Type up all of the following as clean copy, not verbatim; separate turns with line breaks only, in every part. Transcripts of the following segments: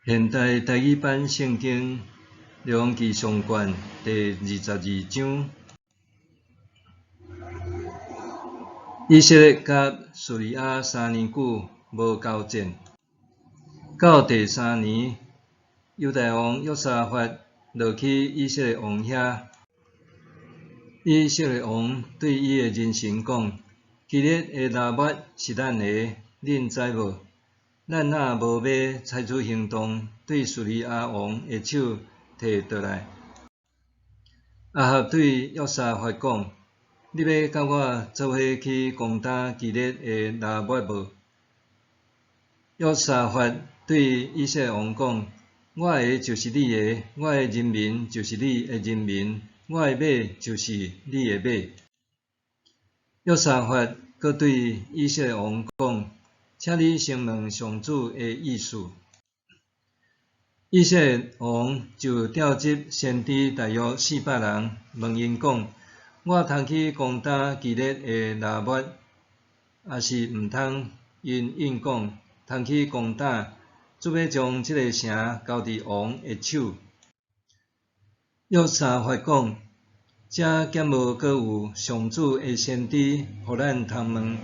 現代台語版聖經列王紀上卷第二十二章，以色列佮敘利亞3年久無交戰，到第三年，猶大王約沙法落去以色列王遐。以色列王對伊的人臣講：基列的拉末是咱的，恁知無？咱若無欲採取行動，對敘利亞王的手提倒來。亞哈對約沙法講：你欲佮我做伙去攻打基列的拉末無？約沙法對以色列王講：我的就是你的，我的人民就是你的人民，我的馬就是你的馬。約沙法閣對以色列王講：請你先問上主的意思。以色列王就召集先知大約四百人，問𪜶講：我通去攻打基列的拉末，抑是毋通？𪜶應講：通去攻打，主欲將這个城交佇王的手。約沙法講：遮敢無閣有上主的先知，予咱通問？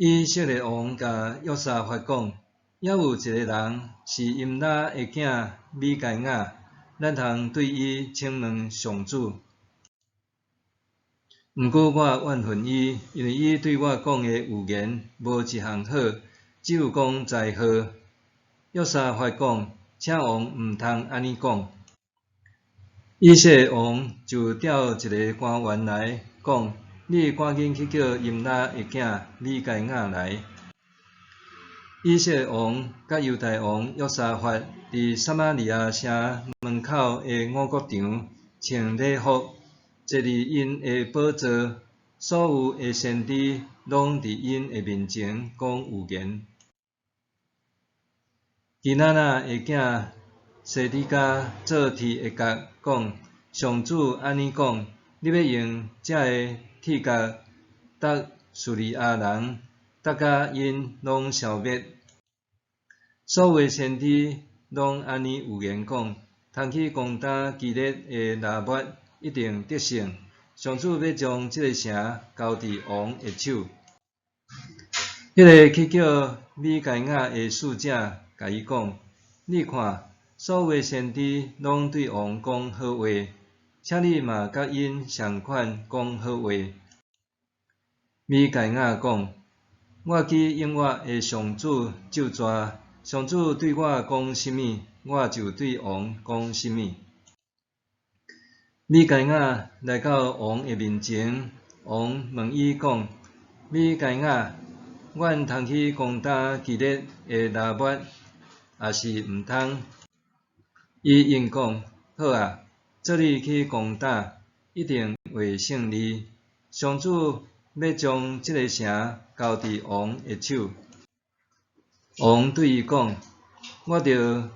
以色列王共約沙法講：猶有一个人是音拉的囝米該雅，咱通對伊請問上主。毋過我怨恨伊，因為伊對我講的預言無一項好，只有講災禍。約沙法講：請王毋通按呢講。以色列王就調一个官員來講：你趕緊去叫音拉的囝米該雅來。以色列王佮猶大王約沙法佇撒瑪利亞城門口的五穀場穿禮服，坐佇𪜶的寶座，所有的先知攏佇𪜶的面前講預言。基拿拿的囝西底家做鐵的角講：上主按呢講，你欲用這个鐵角觸敘利亞人，觸甲𪜶攏消滅。所有的先知攏按呢預言講，通去攻打基列的拉末，一定得勝。上主欲將這个城交佇王的手。彼个去叫米該雅的使者共伊講：你看，所有的先知攏對王講好話，請你嘛佮𪜶仝款講好話。米該雅講：我記永活的上主咒詛，上主對我講啥物，我就對王講啥物。米該雅來到王的面前，王問伊講：米該雅，阮通去攻打基列的拉末，抑是毋通？伊應講：好啊，做你去攻打，一定會勝利。上主欲將這个城交佇王的手。王對伊講：我著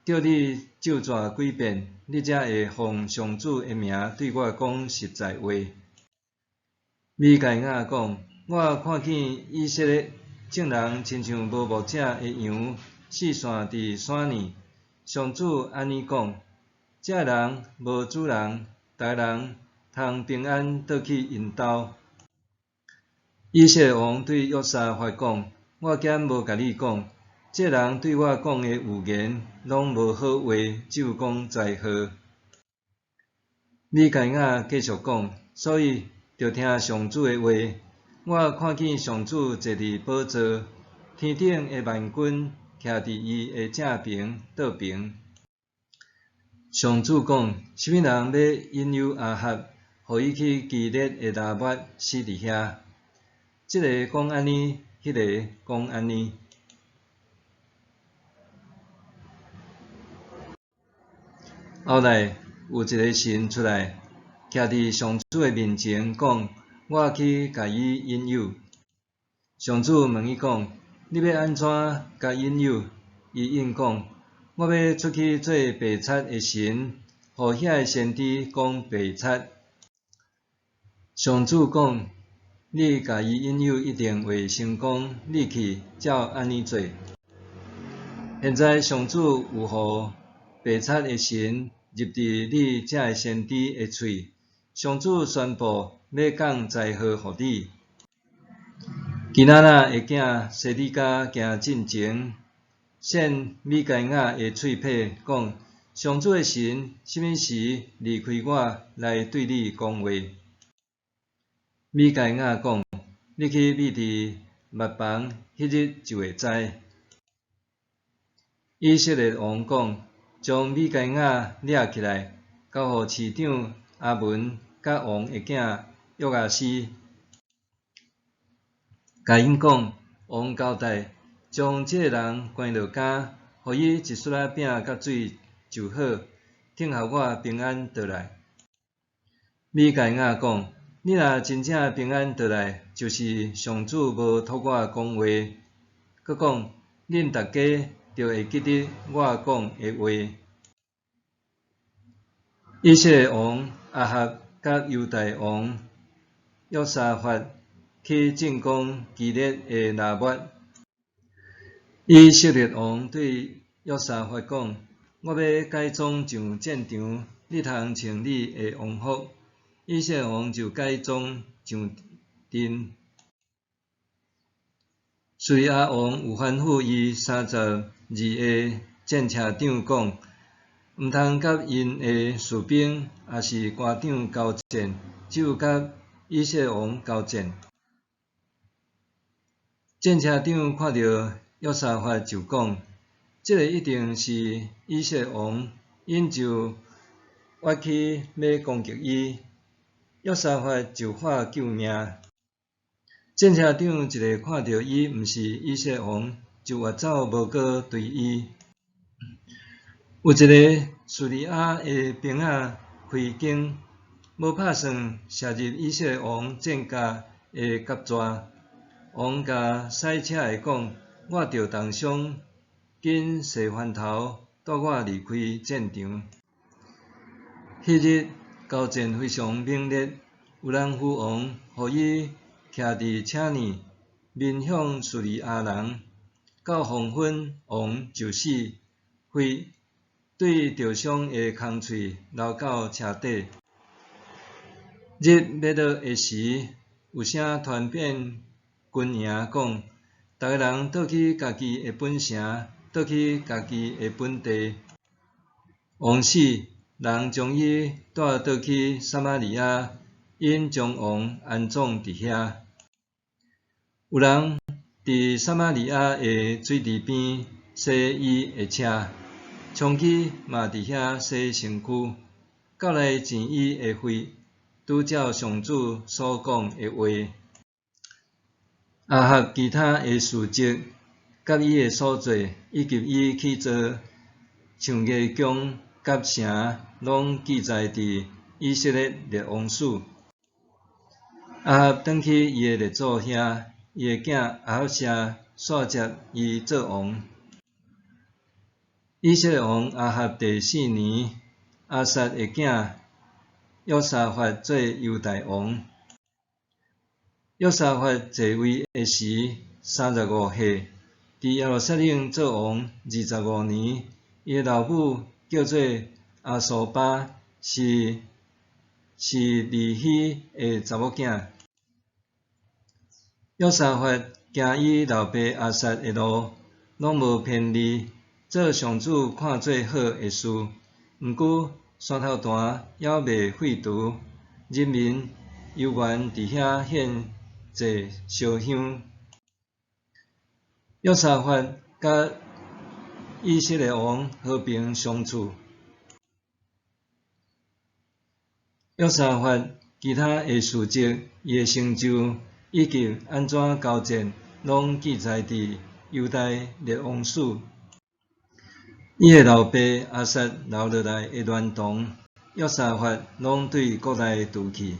叫你咒詛幾遍，你才會奉上主的名對我講實在話。米該雅講：我看見以色列眾人親像無牧者的羊，四散佇山裡。上主按呢講：這人無主人，逐人通平安倒去𪜶兜。以色列王對約沙法講：我敢無共你講，這人對我講的預言攏無好話，只有講災禍。米該雅繼續講：所以，著聽上主的話。我看見上主坐佇寶座，天頂的萬軍徛佇伊的正爿、倒爿。上主講：啥物人欲引誘亞哈，予伊去基列的拉末死佇遐？這个講按呢，彼个講按呢。後來有一个神出來，徛佇上主的面前講：我去共伊引誘。上主問伊講：你欲按怎共引誘？伊應講：我欲出去做白賊的神，予遐个先知講白賊。上主講：你共伊引誘一定會成功，你去照按呢做。現在上主有予白賊的神入佇你這个先知的喙，上主宣布欲降災禍予你。基拿拿的囝西底家行進前，掀米該亞的喙皮，講：上主的神啥物時離開我來對你講話？米該亞講：你去覕佇麥房，彼日就會知。以色列王講：將米該亞掠起來，交予市長阿文佮王的囝約阿施。共𪜶講，王交代，將這个人關落監，予伊一屑仔餅佮水就好，等候我平安倒來。米該亞講：你若真正平安倒來，就是上主無託我講話。閣講，恁逐家著會記得我講的話。以色列王亞哈佮猶大王約沙法去進攻基列的拉末。以色列王對約沙法講：我欲改裝上戰場，你通穿你的王服。以色列王就改裝上陣。敘利亞王有吩咐伊32个戰車長講：毋通佮𪜶的士兵抑是官長交戰，只有佮以色列王交戰。戰車長看著約沙法就講：這个一定是以色列王，𪜶就躍起欲攻擊伊。約沙法就喊救命。戰車長一下看著伊毋是以色列王，就躍走無閣追伊。有一个敘利亞的兵仔開弓，無拍算射入以色列王戰甲的甲逝。王共駛車的講：我著重傷，緊踅翻頭，帶我離開戰場。彼日交戰非常猛烈，有人扶王，予伊徛佇車爾，面向敘利亞人。到黃昏，王就死，血對著傷的空喙流到車底。日欲落的時，有聲傳遍軍營，講：逐个人倒去家己的本城，倒去家己的本地。王死，人將伊帶倒去撒瑪利亞，𪜶將王安葬佇遐。有人佇撒瑪利亞的水池邊洗伊的車，娼妓嘛佇遐洗身軀，到來濺伊的血，拄照上主所講的話。亞哈其他的事蹟，佮伊的所做，以及伊起造上月宮佮城，攏記載佇以色列列王史。亞哈轉去伊的列祖遐，伊的囝亞哈謝續接伊做王。以色列王亞哈第四年，亞撒的囝約沙法做猶大王。約沙法坐位的時，35歲，佇耶路撒冷做王25年。伊的老母叫做亞蘇巴，是示利希的查某囝。約沙法行伊老爸亞撒的路，攏無偏離，做上主看做好的事。毋過山頭壇猶未廢除，人民猶原佇遐獻祭燒香。約沙法佮以色列王和平相處。約沙法其他的事蹟、伊的成就，以及按怎交戰，攏記載佇猶大列王史。伊的老爸亞撒留落來的亂動，約沙法攏對國內除去。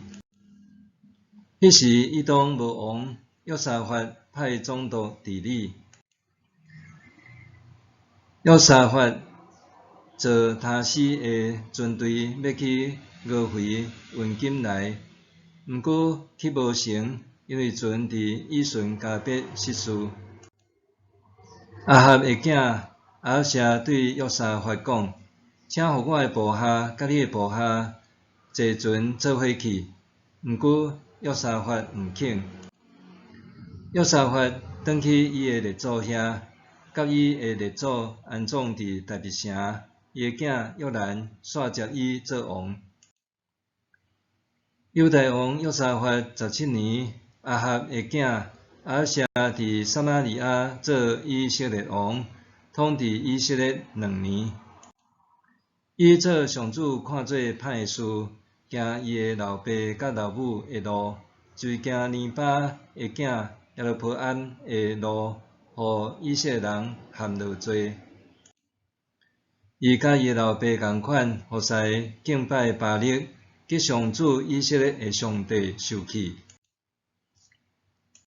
彼時以東無王，約沙法派總督治理。約沙法坐他施的船隊欲去俄斐運金來，毋過去無成，因為船佇以順迦伯失事。亞哈的囝亚哈谢对约沙法讲：请予我的部下佮你的部下坐船做伙去。毋过约沙法毋肯。约沙法转去伊的列祖遐，佮伊的列祖安葬佇大卫城，伊的囝约兰煞接伊做王。犹大王约沙法17年，亚哈的囝亚哈谢佇撒瑪利亞做以色列王，統治以色列2年。伊做上主看做歹的事，行伊的老爸佮老母的路，就是行尼巴的囝耶羅波安的路，予以色列人陷落罪。伊佮伊的老爸仝款，服侍敬拜巴力，激上主以色列的上帝受氣。